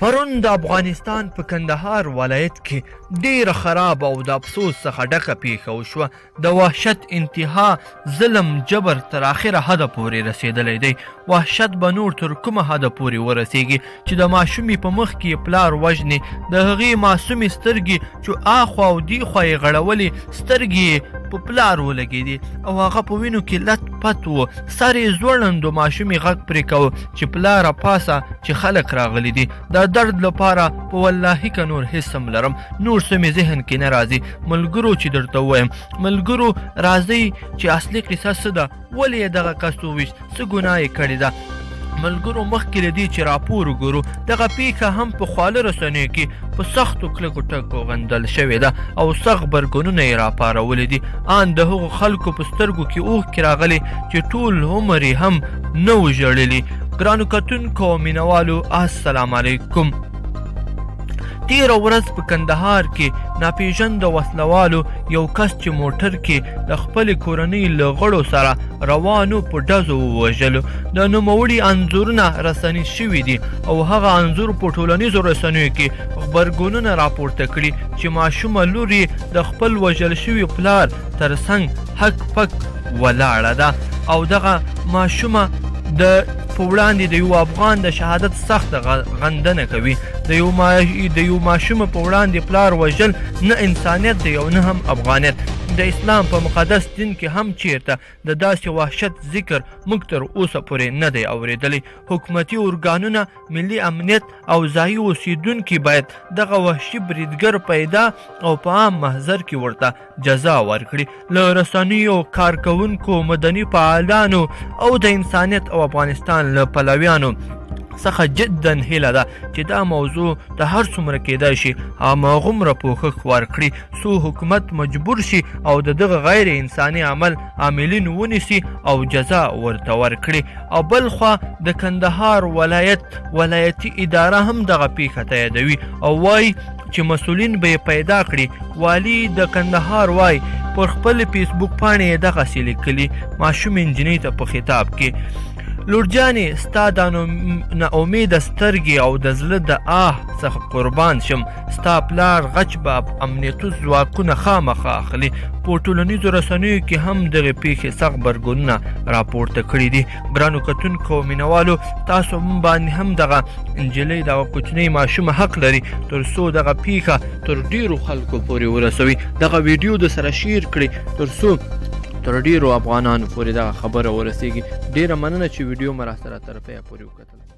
پرون د افغانستان په کندهار ولایت کې ډیره خرابه او د افسوس څخه ډکه پیښه وشوه. د وحشت انتها، ظلم، جبر تر اخره حده پورې رسیدلی دی. وحشت به نور تر کومه حده پورې ورسیږي چې د ماشومې په مخ کې پلار وژني، د هغې معصومې سترګې چې اخوا او دیخوا یې غړولې، سترګې یې په پلار ولګېدې او هغه په وینو کې لت پت و، سر یې ځوړند و. ماشومې غږ پرې کاوه چې پلاره پاسه چې خلک راغلي دي. دا درد لپاره په واللهي که نور هیڅ هم لرم، نور څه مې ذهن کې نه راځي. ملګرو چې درته ووایم، ملګرو راځئ چې اصلي قصه څه ده، ولې یې دغه کس وویشت، څه ګناه یې کړې ده. ملګرو مخکې له دې چې راپور وګورو، دغه پیښه هم په خواله رسنیو کې په سختو کلکو ټکو غندل شوې ده او سخت غبرګونونه یې راپارولي دي. آن د هغو خلکو په سترګو کې اوښکې راغلې چې ټول عمر یې هم نه و ژړلي. ګرانو کتونکو او مینوالو، السلام علیکم. تیره ورځ په کندهار کې ناپیژنده وسلوالو یو کس چې موټر کې د خپلې کورنۍ له غړو سره روانو په ډزو ووژلو. د نوموړي انځورونه رسنیز شوي دي او هغه انځور په ټولنیزو رسنیو کې غبرګونونه راپورته کړي چې ماشومه لور یې د خپل وژل شوي پلار تر څنګ هک پک ولاړه ده او دغه ماشومه د په وړاندې د یو افغان د شهادت سخته غندنه کوي. د یو ماشوم په وړاندې پلار وژل نه انسانیت دی او نه هم افغانیت. د اسلام په مقدس دین کې هم چیرته د داسې وحشت ذکر موږ تر اوسه پورې نه دی اوریدلی. حکومتي ارګانونه، ملي امنیت او ځایي اوسیدونکي باید دغه وحشي بریدګر پیدا او په عام محضر کې ورته جزا ورکړي. له رسنیو، کارکوونکو، مدني فعالانو او د انسانیت او افغانستان له پلویانو څخه جدا هیله ده چې دا موضوع ته هر څومره کېدای شي هماغومره پوښښ ورکړي، څو حکومت مجبور شي او د دغه غیر انساني عمل عاملین ونیسي او جزا ورته ورکړي. او بلخوا د کندهار ولایت ولایتي اداره هم دغه پیښه تاییدوي او وایي چې مسولین به یې پیدا کړي. والي د کندهار وایي پر خپل فیسبوک پاڼې یې دغسې لیکلي ماشومې نجلۍ ته په خطاب کې: لورجانې، ستا د ناامیده سترګې او د زړه د آه څخه قربان شم، ستا پلار غچ به امنیتي ځواکونه خامخا اخلي. په ټولنیزو رسنیو کې هم دغې پیښې سخت غبرګونونه راپورته کړي دي. ګرانو کتونکو او مینوالو، تاسو هم باندې هم دغه نجلۍ، دغه کوچنۍ ماشومه حق لري تر څو دغه پیښه تر ډیرو خلکو پورې ورسوي. دغه ویډیو د سره شیر کړئ تر څو تر ډیرو افغانانو پورې دغه خبره ورسیږي. ډیره مننه چې ویډیو مو راسره تر پایه پورې وکتله.